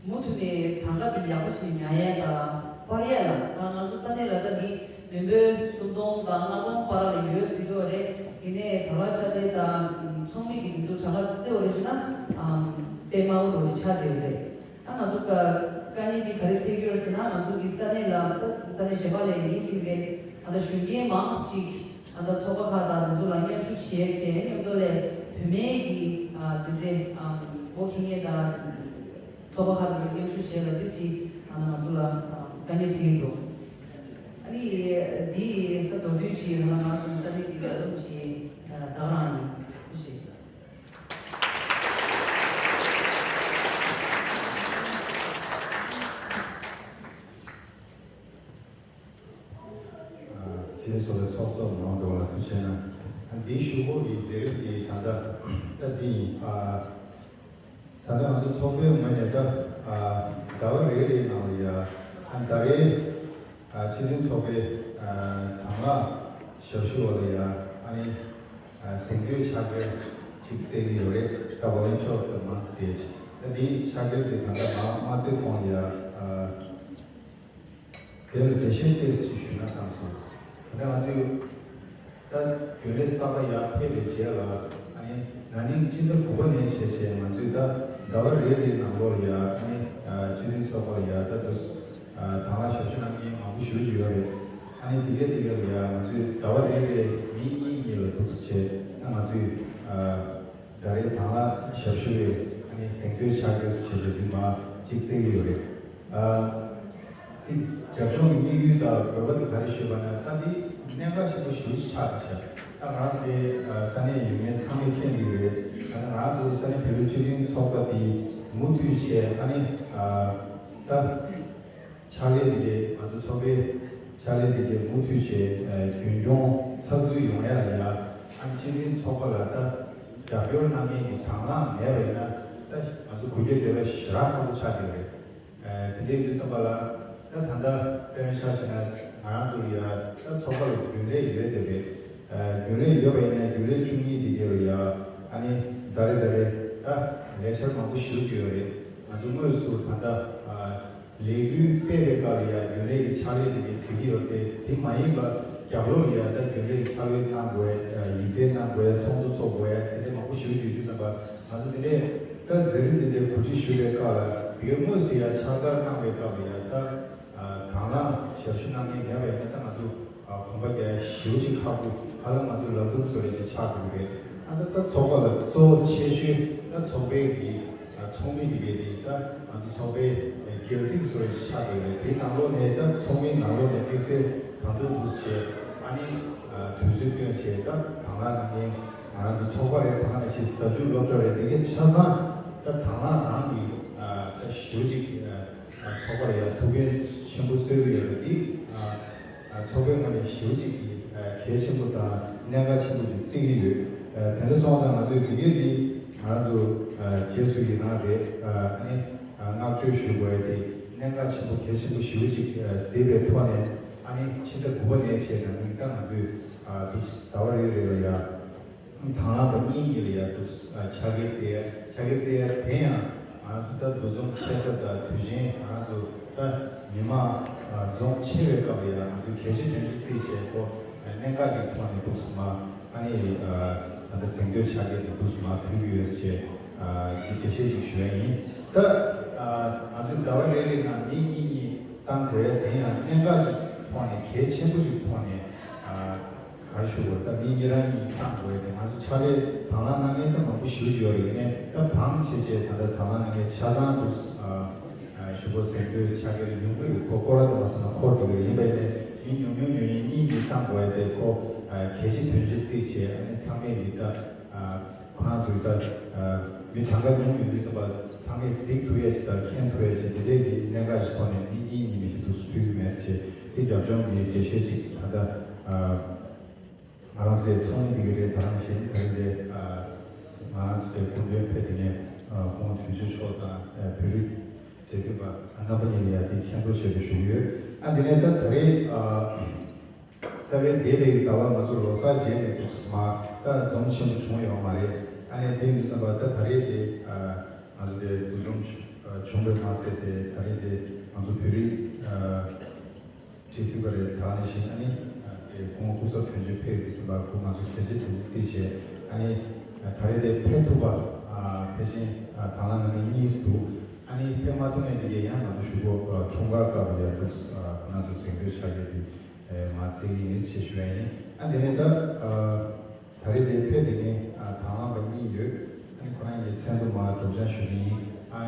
མུ་མཐུད་ནས་གྲངས་ཀ་དེ་ཡག་པོ་ཞིག་ཉར་ཡས་དང་སྤར་ཡས་ལ། ང་ང་ཚོ་ས་གནས་ལ་ད་ནི་མི་འབོར་སུམ་སྟོང་དང་ལྔ་སྟོང་བར་ལ་ཡོད་སྲིད་ཀྱི་ཡོད་རེད། ཡིན་ནའི་དང་བླངས་དཔྱ་ཁྲལ་དང་ཚོགས་མི་གི་དེ་ཚོ་གྲངས་ཀ་བརྩི་བ་རེད་བྱས་ན་ཨམ་དཔེ་དམའ་བོ་རུ་ཆགས་བསྡད་ཡོད་རེད། ད་ང་ཚོ་དཀའ་དཀའ་ངལ་ཅིག་ག་རེ་འཕྲད་ཀྱི་ཡོད་ཟེར་ན། ང་ཚོ་གི་ས་གནས་ལ་ད་ས་གནས་གཞན་པ་ལས་ཡིན་སྲིད་རེད། ད་ལྟ་གཞོན་སྐྱེས་མང་ཞིག་ད་ལྟ་ཚོགས་པ་ཁག་དང་དེ་ཚོ་ལ་མཉམ་ཞུགས་བྱས་བྱས་མཉམ་དུ་ལས་བུད་མེད་ཀྱི་ཨ་དེ་འདྲའི་ཨ་འགོ་ཁྲིད་མཁན་དང་ཚོགས་པ་ཁག་དང་མཉམ་ཞུགས་བྱས་ལ་དེ་ཞིག་ཨ་ང་ཚོ་ལ་ཨ་དཀའ་ངལ་འཕྲད་ཀྱི་འདུག་ཨ་ནི་འདི་ད་མདོར་བསྡུས་ཅིག་ང་ང་ཚོ་ས་གནས་ཀྱི་བརྡ་ཁྲིམས་ཀྱི་ཨ་བདག་རང་ཡིན། ཐུགས་རྗེ་ཆེ། ཨ་དེ་ཚོ་ལ་ཚོགས་གཙོ་མང་འགྲོ་བ་ཐུགས་ཆེ་གནང་། ཨ་འདིའི་གཞུག་གུ་གི་མཛད་རིམ་འདི་ད་ལྟ་ད་འདི་ཡིན། ཨ་ད་ལྟ་ང་ཚོ་ཚོགས་པའི་ངོས་ནས་ད་ཨ་ཟླ་བ་རེ་རེའི་ནང་ལ་ཡ་ཨ་ཟླ་རེའི་ཨ་སྤྱི་མཐུན་ཚོགས་པའི་ཨ་དང་བླངས་ཞབས་ཞུ་བ་ལ་ཡ་ཨ་ནི་ཨ་གཟེངས་བསྟོད་ཕྱག་འཁྱེར་ཅིག་བསྩལ་གྱི་ཡོད་རེད། ད་ཝོ་ལན་ཊིཡར་མང་ཙམ་ཟེར། ད་འདིའི་ཕྱག་འཁྱེར་འདི་ད་ལྟ་མ་མ་བསྩལ་གོང་ལ་ཡ་ཨ། དེ་ལ་འགྲེལ་བཤད་ཏོག་ཙམ་ཞུས་ན་བསམ་སོང་། ད་ང་ཚོས་ད་རྒྱུན་ལས་གསར་པ་ཡར་ཕེབས་པའི་རྗེས་ལ་ཨ་ནི་ན་ནིང་སྤྱི་ཟླ་དགུ་པ་ནས་བྱས་བྱས་ང་ཚོས་ད་ཟླ་བ་རེ་རེའི་ནང་ལོགས་ལ་ཡ་ཨ་ནི་སྤྱི་མཐུན་ཚོགས་པ་ལ་ཡ་ད་དུ་དང་བླངས་ཞབས་ཞུ་གནང་མཁན་མང་པོ་ཞེ་པོ་ཅིག་ཡོད་རེད། ཨ་ནི་དེ་གའི་དེ་གའི་ལ་ཡ་ང་ཚོས་ཟླ་བ་རེ་རེ་མི་གཉིས་གཉིས་ལ་འདུག་སེ་བྱས་ད་ང་ཚོས། ད་རེས་དང་བླངས་ཞབས་ཞུ་བའི་ཨ་ནི་གཟེངས་བསྟོད་ཕྱག་འཁྱེར་ཟེར་བྱས་པའི་འདི་མ་གཅིག་བསྩལ་གྱི་ཡོད་རེད། ཨ་འདི་རྒྱབ་ལྗོངས་ཀྱི་དམིགས་ཡུལ་དང་དགོས་པ་དེ་ག་རེ་ཞུས་པ་ན། ད་འདི་གནད་འགག་ཆེན་པོ་ཞེ་པོ་ཅིག་ཆགས་ཀྱི་ཤག་ད་ང་རང་དེ་ས་གནས་ཡོད་མཁན་ཚང་མས་མཁྱེན་གྱི་ཡོད་རེད། ད་ང་རང་ཚོ་ས་གནས་བོད་རིགས་སྤྱི་མཐུན་ཚོགས་པ་དེ་མུ་མཐུད་བྱས་ཨ་ནི་ད། ཕྱག་ལས་དེ་གའི་ང་ཚོ་ཚོགས་པའི་ཕྱག་ལས་དེ་གའི་མུ་མཐུད་བྱས་རྒྱུན་འཁྱོངས་ཚགས་ཚུད་ཡོང་ཡ་ལ་ཡ་ཨ་ནི་སྤྱི་མཐུན་ཚོགས་པ་ལ་ད་རྒྱབ་སྐྱོར་གནང་མཁན་གྱི་དང་བླངས་མེད་པ་ཡིན་ན་ད་ང་ཚོ་འགུལ་སྐྱོད་དེ་བས་ཞེ་དྲག་ཁག་པོ་ཆགས་ཀྱི་ཡོད་རེད། དེ་འདྲའི་དུས་ཙམ་པ་ལ་ད་ད་ལྟ་དཔེར་ན་ཆ་བཞག་ན་ང་རང་ཚོ་ལ་ཡ་ད་ཚོགས་པ་ལ་རྒྱུན་ལས་ཡོད་དེ་རེད། རྒྱུན་ལས་ཡོད་པ་ཡིན་ན་རྒྱུན་ལས་བཅུ་གཉིས་དེ་གའི་ལ་ཡ་ཨ་ནི་ཟླ་རེ་ཟླ་རེ་ད་ལས་འཆར་མང་པོ་ཞེ་པོ་ཅིག་ཡོད་རེད། ང་ཚོ་དངོས་སུ་ད་ལྟ་ལས་འགུལ་སྤེལ་བའི་སྐབས་ལ་ཡང་རྒྱུན་ལས་ཀྱི་ཕྱག་ལས་དེ་གའི་གཟིགས་ཀྱི་ཡོད་དེ། དེ་མ་ཡིན་པ་རྒྱབ་ལོགས་ལ་ཡང་ད་རྒྱུན་ལས་ཀྱི་ཕྱག་ལས་གནང་དགོས། ཡིག་སྐད་གནང་དགོས། ཚོགས་འདུ་འཚོགས་དགོས། དེ་འདྲའི་མང་པོ་ཞིག་ཡོད་དུས་ཙམ་པ། ང་ཚོ་དེ་འདྲའི་ད་མཛད་རིམ་དེ་འདྲའི་གོ་སྒྲིག་ཞུ་བའི་སྐབས་ལ་དེ་གའི་དངོས་སུ་ཡང་ཕྱག་བསྟར་གནང་བའི་སྐབས་ལ་ཡང་ད། དང་བླངས་ཞབས་ཞུ་གནང་མཁན་མེད་པ་ཡིན་ན། ད་ང་ཚོ་གོམ་པ་རྒྱག་ཡ་ཞེ་པོ་ཅིག་ཁག་པོ། ཧ་ལམ་ང་ཚོ་ལག་རྡུམ་བཟོ་རེ་ཅིག་ཆགས་འགྲོ་གི་རེད། ཨ་ད་ད་ཚོགས་པ་ལ་གཙོ་བོ་ཆེ་ཤོས་ད་ཚོགས་པའི་གི་ཚོགས་མི་དེ་གའི་དེ་ད་ང་ཚོ་ཚོགས་པའི་སྒལ་ཚིགས་བཟོ་རེ་ཅིག་ཆགས་འགྲོ་གི་རེད། དེའི་ནང་ལོགས་ནས་ད་ཚོགས་མིའི་ནང་ལོགས་ནས་དམིགས་བསལ་གང་ཐུབ་ཐུབ་བྱས། ཨ་ནི་དུས་ཚོད་བཏོན་བྱས་ད་དང་བླངས་གནང་མཁན་ང་རང་ཚོ་ཚོགས་པ་རེད། ད་ག་ནང་བཞིན་གཟའ་མཇུག་སློབ་གྲྭ་རེད། དེ་གའི་ཆ་ཚང་ད་དང་བླངས་རང་གི་ད་ཞེ་པོ་ཅིག་ཚོགས་པ་ལ་ཡང་ཐུགས་འགན་ཆེན་པོ་གསོས་ཀྱི་ཡོད་པ་འདི། ཚོགས་པའི་ངོས་ནས་ཞེ་པོ་ཅིག་གི་གལ་ཆེན་པོ་དང་གནད་འགག་ཆེན་པོ་ཅིག་བརྩི་གི་ཡོད། དེ་འདྲ་སོང་ཙང་ང་ཚོས་དེ་གས་འདི་ང་རང་ཚོ་རྗེས་སུ་ཡི་རང་རེད། ཨ་ནི་བསྔགས་བརྗོད་ཞུ་དགོས་ཡ་དེ་གནད་འགག་ཆེན་པོ་གལ་ཆེན་པོ་ཞེ་པོ་ཅིག་གཟིགས་པའི་ཐོག་ནས། ཨ་ནི་ཕྱི་ཟླ་དགུ་པ་ནས་བྱས་ནས་ད་ང་ཚོས་འདུག་ཟླ་བ་རེ་རེ་ལ་ཡ། དང་བླངས་པ་གཉིས་གཉིས་ལ་ཡ་འདུག་ཕྱག་འཁྱེར་བསྩལ་ཡ། ཕྱག་འཁྱེར་བསྩལ་ཡ་དེ་ཡང་ང་ཚོ་ད་འདུ་འཛོམས་ཆེ་ས་དང་དུས་ཆེན། ང་ཚོ་ད་མི་མང་འཛོམས་ཆེ་བའི་སྐབས་ལ་ཡ་ང་ཚོ་གལ་ཆེ་དོན་ཆེ་བརྩིས་བྱས། ཁོ་གནད་འགག་གི་ཐོག་ནས་འདུག་སེ་མ་ཨ་ནི་ད་ལྟ་གཟེངས་བསྟོད་ཕྱག་འཁྱེར་དེ་འདུག་སེ་མ་ཕུལ་གྱི་ཡོད་ཅེས་འདི་འགྲེལ་བཤད་ཅིག་ཞུ་ཡ་ཡིན། ད་ང་ཚོས་ཟླ་བ་རེ་རེ་ནང་མི་གཉིས་གཉིས་བཏང་དགོས་ཡ་དེ་ཡང་གནད་འགག་ཅིག་ཐོག་ནས་གལ་ཆེན་པོ་ཅིག་ཐོག་ནས། ག་རེ་ཞུ་དགོས། ད་མི་གཉིས་རང་གཉིས་བཏང་དགོས་ཡ་དེ། ང་ཚོ་ཕྱག་ལས་དང་བླངས་གནང་མཁན་ད་མང་པོ་ཞེ་པོ་ཡོད་རེད། ཡིན་ནའི་ད་བང་ཆེ་ཆེ་ད་ལྟ་དང་བླངས་གནང་མཁན་ཆ་ཚང་དུ་ཞུ་དགོས་ཟེར་འདོད་ཆགས་ཀྱི་རེད། ཡོང་གི་རེད། ཁོ་སྐོར་ར་དུ་མ་སོང་ན་འཁོར་འགྲོ་གི་རེད། ཡིན་པ་ཡིན་ནའི་མི་ཉུང་ཉུང་ཉུང་ཉུང་གཉིས་གཉིས་བཏང་དགོས་ཡ་དེ་ཁོ་གལ་ཆེ་དོན་ཆེ་བརྩིས་བྱས། ཨ་ནི་ཚང་མས་མི་ད། ཁོ་རང་ཚོའི་ད་མི་གྲངས་ཀ་ཉུང་ཉུང་དུས་ཙམ་པ་ཚང་མས་གཟིགས་ཐུབ་ཡས་ཅིག་དང་མཁྱེན་ཐུབ་ཡས་ཅིག་དེ་འདྲའི་གི་གནད་འགག་ཞིག་ཐོག་ནས་མི་གཉིས་གཉིས་མི་ཞིག་འདུག་སེ་ཕུལ་གྱི་མེད་ཟེར་བྱས། དེ་རྒྱབ་ལྗོངས་ཀྱི་འགྲེལ་བཤད་ཅིག་ད་ལྟ་ང་རང་ཚོའི་ཚོགས་མི་དེ་གི་རེད། ད་ག་ནང་བཞིན་ད་རེས་དེ་ང་རང་ཚོའི་སྐུ་མགྲོན་ཕེབས་དེ་ནས་ཁོང་དོན་གཅོད་མཆོག་དང་བོད་རིགས་འབྲེལ་མཐུད་པ་རྣམ་པ་གཉིས་ལ་ཡང་དེ་མཁྱེན་རྟོགས་ཞུ་རྒྱུ་ཞུ་གི་ཡོད། ཨ་དེ་ནས་ད་ད་རེས། རྩ་བའི་འདས་པའི་ཟླ་བ་ང་ཚོ་ལོ་གསར་རྗེས་ནས་འདུག་སེ་མ་ད་འཛོམས་ཆེན་པོ་བྱུང་ཡོད་མ་རེད། ཨ་ནི་དེ་ཡིན་དུས་ཙམ་པ་ད་ད་རེས་དེ་ང་ཚོ་དེ་འདུ་འཛོམས་བྱུང་བས་མ་ཟད་དེ་ད་རེས་དེ་ང་ཚོ་བོད་རིགས་འབྲེལ་མཐུད་པ་རེད། ད་ནི་བཞིན་ཨ་ནི་དེ་ཁོང་སྐུ་ཚབ་དོན་གཅོད་ཕེབས་དུས་ཙམ་པ་ཁོ་ང་ཚོ་གལ་ཆེ་དུ་བརྩིས་བྱས། ཨ་ནི་ད་རེས་དེ་ཕེབས་ཐུབ་པ་ཕལ་ཆེར་དང་བླངས་ང་ནི་གཉིས་སུ་འདུག་ཨ་ནི་ཕེབས་མ་ཐུབ་མཁན་དེ་གས་ཡང་ང་ཚོ་ཞུ་སྒོ་འཁྲུངས་སྐར་སྐབས་ལ་ཡ་འདུག་ང་ཚོ་གཟེངས་བསྟོད་ཕྱག་འཁྱེར་དེ། མ་བརྩི་གི་ཡིན་ཞེས་ཞུ་ཡ་ཡིན། ཨ་དེ་ནས་ད་ད་རེས་དེ་ཕེབས་དེ་ནས་དང་བླངས་པ་གཉིས་ཡོད། ཨ་ནི་ཁོ་རང་གི་མཚན་ཐོ་མར་སྒྲོག་སྦྱང་ཞུ་གི་ཡིན། ཨ་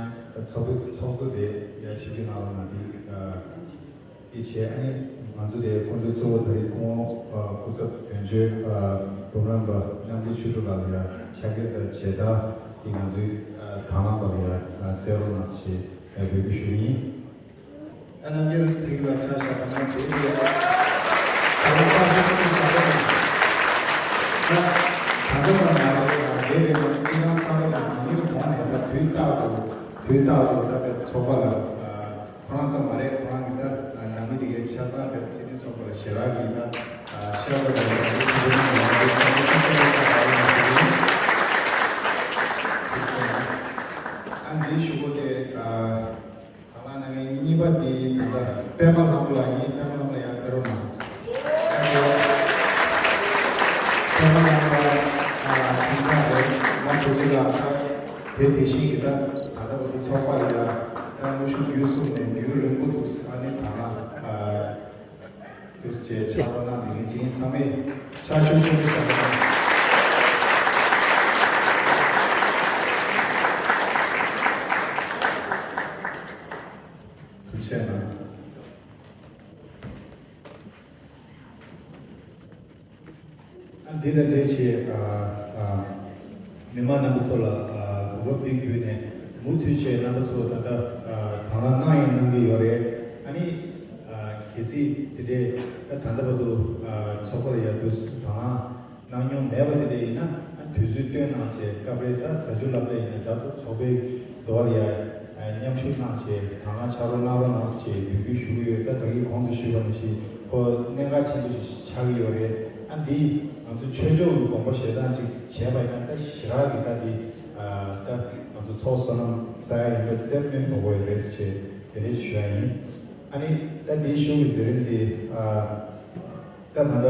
ཚོགས་གཙོ་ཚོགས་གཙོ་དེ་ཡ་ཞིབ་ཀྱི་ནང་ལ་ང་འདི་འདི་བྱས། ཨ་ནི་ང་ཚོ་དེ་ཁོང་ཚོའི་གཙོ་བོ་ད་རེས་སྐུ་ངོ་སྐུ་ཚབ་དོན་གཅོད་འབུམ་རམས་པ་རྣམ་རྒྱལ་ཆོས་གྲུབ་ལགས་ལ་ཡ་ཕྱག་འཁྱེར་དང་མཇལ་དར་དེ་ང་ཚོའི་དང་བླངས་པ་ལ་ཡ་སྩལ་རོགས་གནང་ཞེས་འབོད་སྐུལ་ཞུ་གི་ཡིན། ཨ་རྣམ་རྒྱལ་ཚེ་རིང་ལགས་ཕྱག་བཞག་པ་ན་དེ་ཡོད། ད་ལྟ་ཕྱག་བཞག་པ་ན་ད་ད་ལྟ་མ་ཡོད་ལ་དེ་རེད་ན་ཁྱེད་རང་ཚང་མ་ལ་ནང་མིའི་གོང་ནས་ད་དུས་རྟག་ཏུ་དུས་རྟག་ཏུ་ད་ཚོགས་པ་ལ་ཁོ་རང་ཙམ་མ་རེད། ཁོ་རང་གི་ད་ནང་མི་དེ་གའི་ཆ་ཚང་དེ་ཕྱི་ནས་ཚོགས་པ་ལ་ཞེ་དྲག་གི་ད་ཤ་སྟག་དང་ཡང་དེ་ཚོ་ནང་ལ་ཡང་དེ་ཚོ་ཚོགས་པ་ལ་ཆ་ཚང་ཡོད་ན་དེ་ཡིན། ཨ་འདི་ཞུ་གོ་དེ། དང་བླངས་གནང་མཁན་གཉིས་པ་དེ་ད་ལྟ་པད་མ་ལྷ་མོ་ལགས་ཡིན། པད་མ་ལྷ་མོ་ལགས་ཡར་ཕེབས་རོགས་གནང་། པད་མ་ལྷ་མོ་ལགས་ཁྱིམ་ཚང་རེད། མ་བུ་ཅི་ལགས་ད་དེ་དེ་བཞིན་གྱི་ད་ད་ལྟ་བར་དུ་ཚོགས་པ་ལ་ཡང་ད་དངོས་ཤུགས་བརྒྱུད་གསུམ་ནས་མི་རུ་རིང་པོ་འདུག་ཨ་ནི་ད་ང་འདུག་ཅེས་ཕྱག་རོགས་གནང་དེ་ནི་ཅིང་ཚང་མས་ཕྱག་ཤུགས་ཆེན་པོ་བྱ་དགོས། ཐུགས་རྗེ་གནང་། ཨ་འདི་དང་འབྲེལ་བྱས་ཨ་ཨ་མི་མང་རྣམ་པ་ཚོ་ལ་ཨ་གོ་སྐབས་འདི་བརྒྱུད་ནས་མུ་མཐུད་བྱས་རྣམ་པ་ཚོ་ད་ལྟ་ཨ་དང་བླངས་གནང་ཡང་གནང་གི་ཡོད་རེད། ཨ་ནི་ཨ་གལ་སྲིད་དེ་འདྲའི་ད་ད་ལྟ་བར་དུ་ཨ་ཚོགས་པར་ཡར་དུ་དང་བླངས་གནང་མྱོང་མེད་པ་དེ་འདྲ་ཡིན་ན། ཨ་དུས་ཚོད་བཏོན་གནང་བྱས་སྐབས་རེ་ད་གཟའ་མཇུག་སློབ་གྲྭ་ཡིན་ན་ད་དུ་ཚོགས་པའི་མདོ་ལ་ཡ་མཉམ་ཞུགས་གནང་བྱས་དང་བླངས་ཕྱག་རོགས་གནང་རོགས་གནང་ཟེར་འབོད་སྐུལ་ཞུ་གི་ཡོད། ད་ད་གིན་གོང་དུ་ཞུས་པ་ནང་བཞིན་ཁོ་གནད་འགག་ཆེན་པོ་ཞིག་ཆགས་ཀྱི་ཡོད་རེད། ཨ་འདི་ ང་ཚོ་ཆོས་ཕྱོགས་ཀྱི་དགོངས་པ་བཞེས་སྟངས་ཅིག་བྱས་པ་ཡིན་ན། ད་ཞེ་དྲག་གི་ད་འདི་ད་ང་ཚོ་ཚོགས་བསོད་ནམས་བསགས་ཡ་ཡིན་པ་དེ་དཔེ་མི་སྲིད་དགོས་ཡ་རེད་ཅེས་དེ་འདྲ་ཞུ་ཡ་ཡིན། ཨ་ནི་ད་འདིའི་གཞུག་གི་མཛད་རིམ་འདི་ད་ད་ལྟ་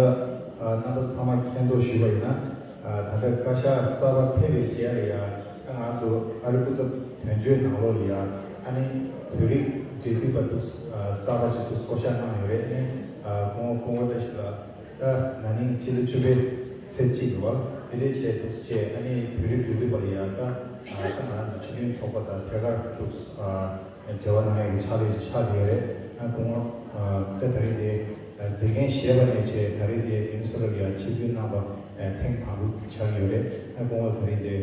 རྣམ་པ་ཚང་མ་མཁྱེན་རྟོགས་ཞུས་པ་ཡིན་ན། ད་ལྟ་བཀའ་ཤག་གསར་པ་ཕེབས་པའི་རྗེས་ལ་ཡ་ད་ང་ཚོ་ཨ་རི་སྐུ་ཚབ་དོན་གཅོད་ནང་ལོགས་ལ་ཡ་ཨ་ནི་བོད་རིགས་འབྲེལ་མཐུད་པ་འདུག་གསར་པ་ཅིག་འདུག་བསྐོ་བཞག་གནང་ཡོད་རེད། ཨ་ནི་སྐུ་ངོ་སྐུ་ངོ་བཀྲ་ཤིས་ལགས། ད་ན་ནིང་ཕྱི་ཟླ་བཅུ་པའི་ཚེས་གཅིག་ལ་དེ་འདྲའི་བྱས་འདུག་ཅེས། ཨ་ནི་བོད་རིགས་འབྲེལ་མཐུད་པ་ལ་ཡང་ད་ད་ང་ཚོ་སྤྱི་མཐུན་ཚོགས་པ་དང་ཐད་ཀར་འདུག་འབྲེལ་བ་གནང་ཡག་གི་ཕྱག་ལས་ཆགས་བསྡད་ཡོད་རེད། ཨ་སྐུ་ངོ་ད་ད་རེས་དེ་མཛད་འགན་བཞེས་པ་ནས་བྱས་ད་རེས་དེ་མི་ནི་སོ་ཊ་ལ་ཡང་ཆིབས་བསྒྱུར་གནང་པ་ཐེངས་དང་པོ་ཆགས་ཀྱི་ཡོད་རེད། ཨ་སྐུ་ངོ་ད་རེས་དེ་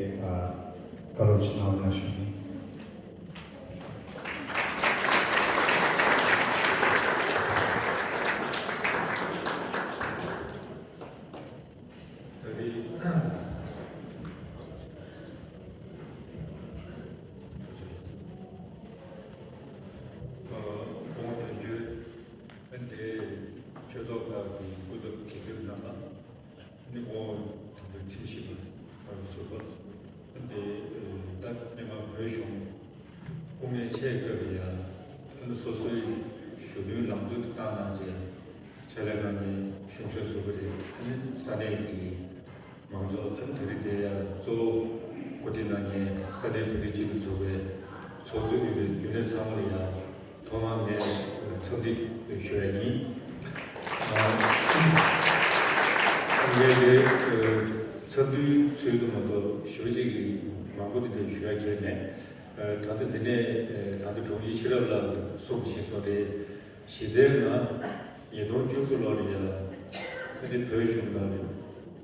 བཀའ་སློབ་ཅིག་གནང་རོགས་གནང་ཞུ་ཡིན། ད་རེས་ཨ་སྐུ་ངོ་དོན་གཅོད་ཨ་དེ་ཆོས་ཚོགས་ཁག་གི་སྐུ་ཚབ་དགེ་འདུན་རྣམ་པ། ནི་འོ་དེ་འདྲ་ཁྲིམས་ཞིབ་པ་བར་སོགས་པ། དེ་ད་སྔོན་མ་བོད་གཞུང་སྐུ་ངལ་ཆེ་སྐབས་ཡ་ཨ་ནི་སོ་སོའི་ཞུ་གཏུག་ལམ་འཛུགས་དེ་བཏང་གནང་རྗེས་ཕྱག་ལས་གནང་མཁན་གཞུང་ཞབས་ཟུར་པ་རེད། ཨ་ནི་ས་གནས་ཀྱི་མང་ཚོགས་ཨ་ནི་དེ་རིང་དེ་ཡ་གཙོ་བོ་གོ་སྒྲིག་གནང་མཁན་ས་གནས་བོད་རིགས་སྤྱི་མཐུན་ཚོགས་པའི་ཚོགས་གཙོས་དབུས་པའི་རྒྱུན་ལས་ཚང་མ་ལ་ཡ། ཐོག་མར་ངས་འཚམས་འདྲི་ཞུ་ཡ་ཡིན། ཨ་ངས་དེ་འཚམས་འདྲིའི་ཚུལ་དུ་མ་གཏོགས་ཞུ་བ་ཅིག་གི་མང་པོ་དེ་འདྲ་ཞུ་ཡ་གལ་མེད། ད་ལྟ་འདི་ནས་ད་ལྟ་དྲུང་ཆེ་ཤེས་རབ་ལགས་གསུངས་བཞིན་སོང་རེད། གཞི་རྩའི་ནང་ཉིས་སྟོང་བཅུ་དགུ་ལོ་ལ་ཡ་ཨ་ནི་བོད་གཞུང་ནང་ནས་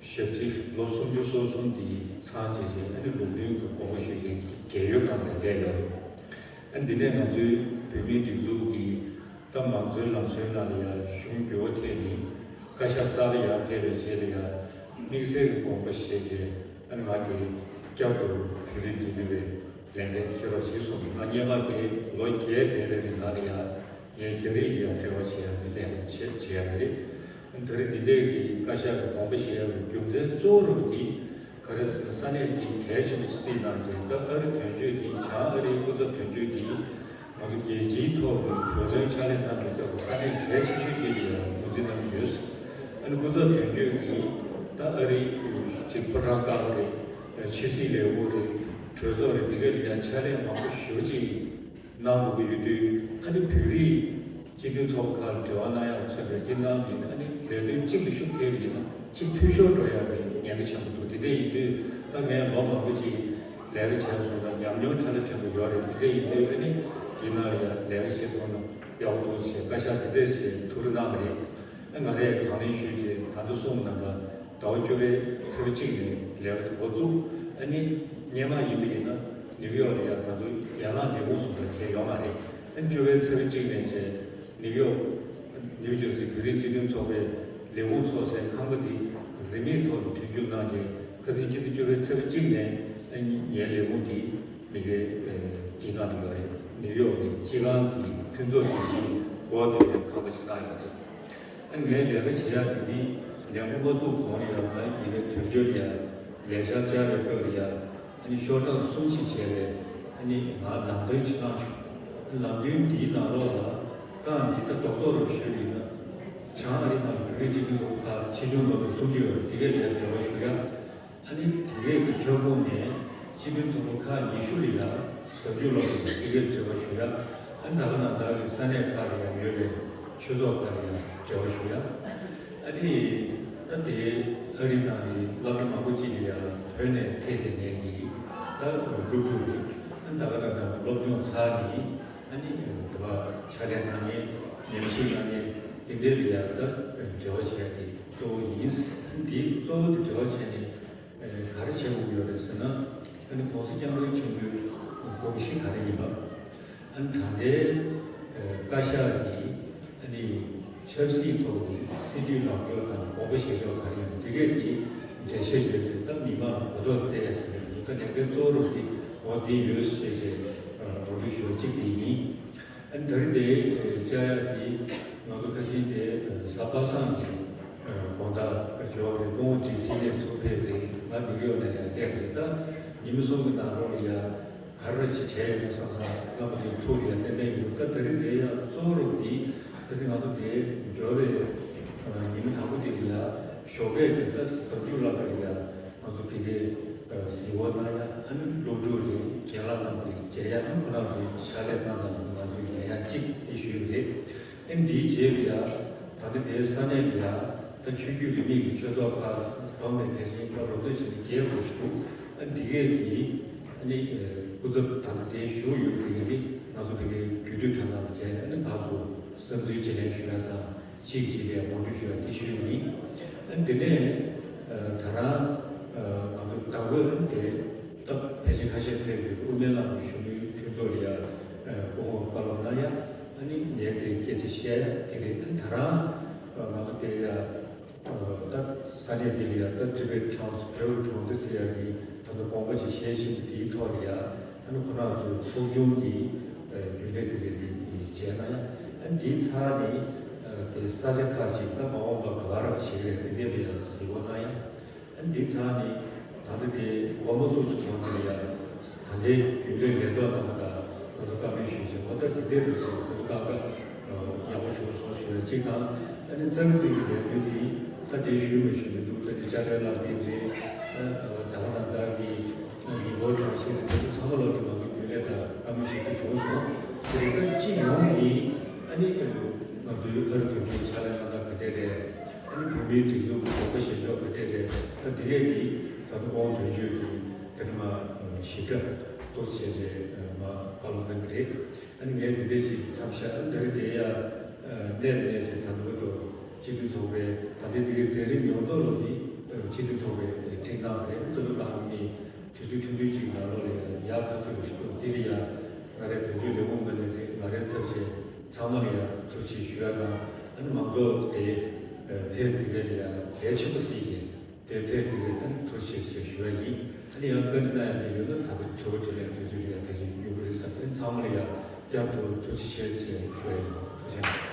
ཞབས་ཕྱི་ལོ་སུམ་ཅུ་སོ་གསུམ་དེ་ཚང་བྱས་རྗེས་ཨ་ནི་ལུགས་མཐུན་གྱི་དགོངས་པ་ཞུ་མཁན་རྒས་ཡོལ་སྒང་ལ་བསྡད་ཡོད་རེད། ཨ་འདི་ནས་ང་ཚོའི་བོད་མིའི་སྒྲིག་འཛུགས་ཀྱི་ད་མང་གཙོའི་ལམ་སྲོལ་ནང་ལ་ཡང་གཞུང་འགྱུར་བ་ཐེབས་ནས་བཀའ་ཤག་གསར་པ་ཡར་ཕེབས་པའི་རྗེས་ལ་ཡང་དམིགས་བསལ་གྱི་དགོངས་པ་བཞེས་ཏེ་ཨ་ནི་ང་དེ་བསྐྱར་དུ་བོད་རིགས་འབྲེལ་མཐུད་པའི་ལས་འགན་འཁྱེར་རོགས་བྱེད་གསུངས། ང་སྔོན་མ་དེ་ལོ་བརྒྱད་དེ་རེ་རེ་ནང་ལ་ཡང་ངས་རྒྱ་རིགས་ལ་ཡང་འབྲེལ་བ་བྱེད་ཡག་གི་ལས་ཀ་བྱེད་བྱེད་ཡག་རེད། ད་རེས་འདི་འདྲའི་གི་བཀའ་ཤག་གི་དགོངས་པ་བཞེས་ཡག་གི་རྒྱུ་མཚན་གཙོ་བོ་རུ་འདི་ག་རེ་ཟེར་ན། ས་གནས་འདི་གལ་ཆེན་པོ་ཞིག་བརྩིས་གནང་རྗེས་ད་ཨ་རི་དོན་གཅོད་འདི་བྱང་ཨ་རིའི་སྐུ་ཚབ་དོན་གཅོད་འདི་ང་ཚོ་རྒྱལ་སྤྱིའི་ཐོག་གི་བོད་དོན་ཕྱག་ལས་གནང་མི་སྐབས་ཀྱི་ས་གནས་གལ་ཆེ་ཤོས་ཅིག་ལ་ཡང་ངོས་འཛིན་གནང་གི་ཡོད། ཨ་ནི་སྐུ་ཚབ་དོན་གཅོད་ཀྱིས་ད་ཨ་རིའི་ཅིག་ཕོ་བྲང་ཁག་རེད། ཕྱི་སྲིད་ལས་ཁུངས་རེད། གྲོས་ཚོགས་རེད། འདི་ག་ལ་ཡང་ཕྱག་ལས་མང་པོ་ཞེ་པོ་ཅིག་གནང་དགོས་ཀྱི་ཡོད་དུས། ཨ་ནི་བོད་རིགས་སྤྱི་མཐུན་ཚོགས་པ་ཁག་ལ་འབྲེལ་བ་གནང་ཡག་མཚོན་པའི་དེ་གནང་མིན། ཨ་ནི་ལས་དོན་གཅིག་ལ་ཤུགས་ཐེབས་ཡིན་ན་གཅིག་འཐུས་ཤོར་འགྲོ་ཡག་གི་ཉེན་ཁ་ཆེན་པོ་འདུག་དེ་འདྲ་ཡིན་དུས་ད་ངས་ལོ་མང་པོ་ཅིག་ལས་ཀ་བྱས་སོང་ཙང་ཉམས་མྱོང་ཕྲ་ལ་ཕྲན་བུ་ཡོད་རེད། དེ་འདྲ་ཡིན་དུས་ཨ་ནི་དེ་ནང་ལ་ཡང་ལས་ཀ་བྱེད་ཐུབ་ན་ཡག་པོ་འདུག་ཞེས་བཀའ་ཤག་དེ་འདྲ་ཞེས་ཐུགས་རེ་གནང་བ་རེད། ཨ་ང་རས་དང་ལེན་ཞུས་རྗེས་ད་ལྟ་གསུངས་པ་ནང་ལ་ཟླ་བ་བཅུ་པའི་ཚེས་པ་གཅིག་ནས་ལས་ཀ་འགོ་བཙུགས། ཨ་ནི་སྔོན་མ་ཡིན་པ་ཡིན་ན་ནིའུ་ཡོག་ལ་ཡང་ད་དུང་ཡན་ལག་ལས་ཁུངས་སུ་འདྲ་བྱས་ཡོད་མ་རེད། ཨ་ནི་བཅུ་པའི་ཚེས་པ་གཅིག་ནས་བྱས་ནིའུ་ཡོག་ནིའུ་ཇར་སི་བོད་རིགས་སྤྱི་མཐུན་ཚོགས་པའི་ལས་ཁུངས་ཚོགས་སའི་ཁང་པ་དེ་རིན་མེད་ཐོག་ནས་དོན་འཁྱོལ་གནང་རྗེས་ཁ་སང་ཕྱི་ཟླ་བཅུ་པའི་ཚེས་པ་གཅིག་ནས་ཨ་ནི་ངའི་ལས་ཁུངས་དེ་མི་སྒེར་དེའི་ནང་དུ་ཡོད་རེད། ནིའུ་ཡོག་གི་སྤྱི་ཁང་གི་མཐུན་ཚོགས་སྒྲིག་གཞིའི་འོག་ཏུ་ཡོད་པའི་ཁང་པ་ཞིག་བཏང་ཡོད་རེད། ཨ་ངའི་ལས་ཀ་བྱེད་ཡག་དེ་ནི་ལས་ཁུངས་མ་བཙུགས་གོང་ལ་ཡང་ང་ཡི་གེ་དོན་གཅོད་ལ་ཡང་ལས་འཆར་བཅར་བའི་སྐབས་ལ་ཡང་ཨ་ནི་ཤོག་གྲངས་གསུམ་ཞིག་བྱས་པས་ཨ་ནི་ང་ལམ་སྟོན་ཞིག་བཏང་བྱུང་། ལམ་སྟོན་འདིའི་ནང་ལོགས་ལ་རྐང་འདི་ལྟ་རྡོག་རྡོག་རུ་ཞུས་པ་ཡིན་ན་བྱང་ཨ་རི་ནང་གི་བོད་རིགས་སྤྱི་མཐུན་ཚོགས་པ་ཆེ་ཆུང་ལོ་དུ་སུམ་ཅུ་ཡོད་རེད། དེ་གས་ལ་ཡང་འབྲེལ་བ་ཞུ་ཡག་ཨ་ནི་དེ་གས་ཀྱི་ཁྱབ་ཁོངས་ནས་སྤྱི་མཐུན་ཚོགས་པ་ཁག་ཉི་ཤུ་ལ་ཡང་ཟབ་འཇུག་སློབ་གྲྭ་དེ་གས་འབྲེལ་བ་ཞུ་ཡ། ཨ་ནི་ད་ག་ནང་བདག་གི་ས་གནས་ཁག་ལ་ཡང་ཡོད་པའི་ཆོས་ཚོགས་ཁག་ལ་ཡང་འབྲེལ་བ་ཞུ་ཡ། ཨ་ནི་ད་དེ་ཨ་རི་ནང་གི་སློབ་གྲྭ་མང་པོ་ཅིག་ལ་ཡང་བོད་ནས་ཕེབས་ཏེ་ནས་ཀྱི་ད་སློབ་ཕྲུག་རེད། ཨ་ནི་ད་ག་ནང་བདག་གི་སློབ་སྦྱོང་ཚར་ནས་ཨ་ནི་དེ་བ་ཕྱག་ལས་གནང་མཁན་ཉམས་ཞིབ་གནང་མཁན་དེ་འདྲའི་ལ་ཡང་ད་འབྲེལ་བ་བྱས་ཏེ་གཙོ་བོ་ཡིན། ཨ་ནི་དེ་གཙོ་བོ་དེ་འབྲེལ་བ་བྱས་ནས། ག་རེ་བྱེད་དགོས་ཡོད་རེད་ཟེར་ན། ཨ་ནི་༸གོང་ས་༸སྐྱབས་མགོན་ཆེན་པོའི་དགོངས་གཞི་ག་རེ་ཡིན་པ། ཨ་ནི་ད་ལྟའི་བཀའ་ཤག་གིས་ཨ་ནི་ཆབ་སྲིད་ཐོག་གི་སྲིད་ཇུས་ལམ་སྟོན་དང་དགོངས་པ་བཞེས་ཕྱོགས་ག་རེ་ཡིན་པ་དེ་གས་ཀྱི་འགྲེལ་བཤད་ཡོད་ཚེ་ད་མི་མང་ལ་གོ་རྟོགས་སྤེལ་ཡ་ཟེར་ནས་ད་ལས་འགན་གཙོ་བོ་རུ་དེ་འོ་དེ་ཡོད་ཟེར་བྱས་རོགས་འདྲི་ཞུ་བ་གཅིག་དེ་ཡིན། ཨ་ནི་ད་རེས་དེ་བཅར་ཡ་དེ་ང་ཚོ་ཁ་སང་དེ་གཟའ་པ་སངས་ཀྱི་ དགོང་དག་འབྱོར་བའི་སྐུ་ངོ་ཌི་སི་ནས་ཚུར་ཕེབས་རེད། ང་ནིའུ་ཡོག་ནས་ཡར་བསྡད་རེད། ད་ཉི་མ་གསུམ་གྱི་ནང་ལོགས་ལ་ཡ་ག་རེ་ཅིག་བྱས་ཡོད་ན་བསམ་བསམ་སྐར་མ་གཅིག་ཐུག་ཡ་ཏན་ཏན་ཡོད། ད་དེ་རིང་དེ་ཡ་གཙོ་བོ་རུ་འདི་ཁ་སང་ང་ཚོ་དེ་འབྱོར་བའི་ཉི་མ་དང་པོ་དེ་ལ་ཡ་ཞོགས་ཀས་དེ་ད་གཟའ་མཇུག་ལ་ཀ་ལ་ཡ་ང་ཚོ་དེ་གའི་གཟིགས་སྐོར་གནང་ཡ། ཨ་ནི་སློབ་ཕྲུག་རེད། རྒན་ལགས་རྣམས་ཀྱི་མཇལ་ཡ། ཨ་ནི་ཁོ་རང་ཚོའི་ཕྱག་ལས་གནང་སྟངས་ང་ཚོའི་ཉན་ཡ་གཅིག་དེ་ཞུས་རེད། ཨ་ནི་འདིའི་རྗེས་ལ་ཡ་ད་ལྟ་དེའི་ས་གནས་ལ་ཡ་ད་ཆོས་བརྒྱུད་རིས་མེད་ཀྱི་ཆོས་ཚོགས་ཁག་བསྡོམས་ནས་ཕལ་ཆེར་སྐབས་རོབ་ཙམ་བྱས་ནས་བརྒྱད་འགྲོ་བཞིན་འདུག་ཨ་ནི་འདི་གས་ཀྱི་ཨ་ནི་སྐུ་ཚབ་ད་ལྟ་དེ་བཞུགས་ཡོད་པའི་དེ་གས་དེ་ང་ཚོ་དེ་གའི་རྒྱུད་སྟོད་དོན་ཁང་ལ་མཇལ་ནས། ཨ་ནི་ཕར་ཚུར་བསམ་ཚུལ་བརྗེ་ལེན་ཞུ་ཡ་དང་། གཅིག་གཅིག་ལ་ངོ་སྤྲོད་ཞུ་ཡ་དེ་ཞུས་ཡིན། ཨ་ནི་དེ་ནས་ད་རང་ང་ཚོ་ཟླ་འགོས་དེ་སྟབས་ཕལ་ཆེར་ཁ་ཤས་ཕེབས་ཡོད། དབུ་མའི་ལམ་གྱི་གཞོན་ནུའི་མཐུན་ཚོགས་ལ་ཡ་སྐུ་ངོ་བཀའ་སློབ་གནང་ཡ། ཨ་ནི་ངས་དེ་སྐད་ཆ་བཤད་ཡ་དེ་རེད། ཨ་ནི་ད་རང་ང་ཚོ་དེ་ཡ་ད་ས་གནས་དེ་ལ་ཡ་ད་Tibet Trans Travel གྲོང་སྡེ་ཟེར་ཡ་གི་ད་ལྟ་དགོངས་པ་ཅིག་བཞེས་བཞིན་པ་དེའི་ཐོག་ལ་ཡ། ཨ་ནི་ཁོ་རང་ཚོའི་ཚོགས་ཆུང་གི་རྒྱུན་ལས་དེ་ལས་དེ་མཇལ་གནང་ཡ། ཨ་ནི་དེའི་ཚར་ནས་དེ་ས་ཆ་ཁག་ཅིག་ད་མ་འོངས་པ་ག་བ་རག་བྱེད་ཀྱི་རེད། དེ་འདྲ་ལ་ཡང་གཟིགས་སྐོར་གནང་ཡ། ཨ་ནི་དེའི་ཚར་ནས་ད་ལྟ་དེ་དགོན་པ་ཚོ་ཚོ་ཚོ་དེ་ལ་ཡ་ད་ལྟའི་རྒྱུན་ལས་ལས་ཐོག་ནང་ད་ང་ཚོ་བཀའ་མོལ་ཞུས་བྱས། འོ་ད་དེ་འདྲ་རེད་ཅེས་ཁོ་ཚོ་བཀའ་ཡག་པོ་བྱུང་སོང་ཞུ་ཡ་གཅིག་དང་། ཨ་ནི་རྩ་བའི་རྩ་བའི་ལས་དོན་འདི་ད་དེ་ཞུས་མི་ཞུས་མི་འདུག་ད་དེ་དཔྱ་ཁྲལ་ལག་དེབ་རེད། ད་ག་ད་ག་ད་གི་ཉིན་གུང་གྲངས་བཤེར་དེ་ཚོ་ཚང་མ་ལོག་གི་ང་ཚོ་རྒྱུན་ལས་དང་བཀའ་མོལ་ཞུ་རྒྱུ་བྱུང་སོང་། དེ་རེད། ད་སྤྱི་ཡོངས་ཀྱི་ཨ་ནི་ང་ཚོའི་ཨ་རི་དོན་གཅོད་ཕྱག་ལས་གནང་སྟངས་ག་འདྲས་རེད། ཨ་ནི་བོད་མིའི་སྒྲིག་འཛུགས་ཀྱི་དགོངས་པ་བཞེས་ཕྱོགས་ག་འདྲས་རེད། ད་དེ་གས་ཀྱི་ད་ལྟ་ཁོང་དོན་གཅོད་ཀྱི་དེ་ནི་མ་ཞིབ་ཕྲ་ཏོག་ཙམ་བྱས་ཏེ་མ་བཀའ་སློབ་གནང་གི་རེད། ཨ་ནི་ངས་འདི་འདྲས་ཅིག་མཚམས་བཞག་ཨ་ནི་ད་རེས་དེ་ཡ་གནས་ནས་ཅིག་ད་ལྟ་བར་དུ་སྤྱི་མཐུན་ཚོགས་པའི་ད་ལྟའི་འདི་གའི་མཛད་རིམ་ཡོངས་རྫོགས་ལ་ནི་སྤྱི་མཐུན་ཚོགས་པའི་ཁྲིམས་ཁང་རེད། ད་ལྟ་ནང་ནི་དུས་ཚོད་ཐུང་ཐུང་ཅིག་ནང་ལོགས་ལ་ཡ་ཡག་ཐག་ཆོད་པ་ཞིག་འདུག་འདི་ལ་ཡ་ང་རའི་དོན་གཅོད་ལས་ཁུངས་ངོས་ནས་རེད། ང་རའི་ཚབ་བྱས་ཚང་མ་ལ་ཡ་ཐུགས་རྗེ་ཆེ་ཞུ་ཡ་དང་། ཨ་ནི་མང་ཚོགས་དེ་ཕེབས་འདི་གའི་ལ་ཡ་གལ་ཆེན་པོ་གཟིགས་ཤིང་། དེ་ཕེབས་དེ་ཨ་ནི་ཐུགས་རྗེ་ཆེ་ཞུ་བ་ཡིན། ཨ་ནི་ཡང་བཀའ་འདྲི་གནང་ཡ་དེ་ཡོད་ན་ད་ལྟ་དྲི་བ་དྲིས་ལན་དུས་ཚོད་ལ་ཡ་དེ་བཞིན་ཡོང་གི་རེད་བསམ། ཨ་ནི་ཚང་མ་ལ་ཡ་བསྐྱར་དུ་ཐུགས་རྗེ་ཆེ་ཞེས་ཞུ་བ་ཡིན། ཐུགས་རྗེ་ཆེ།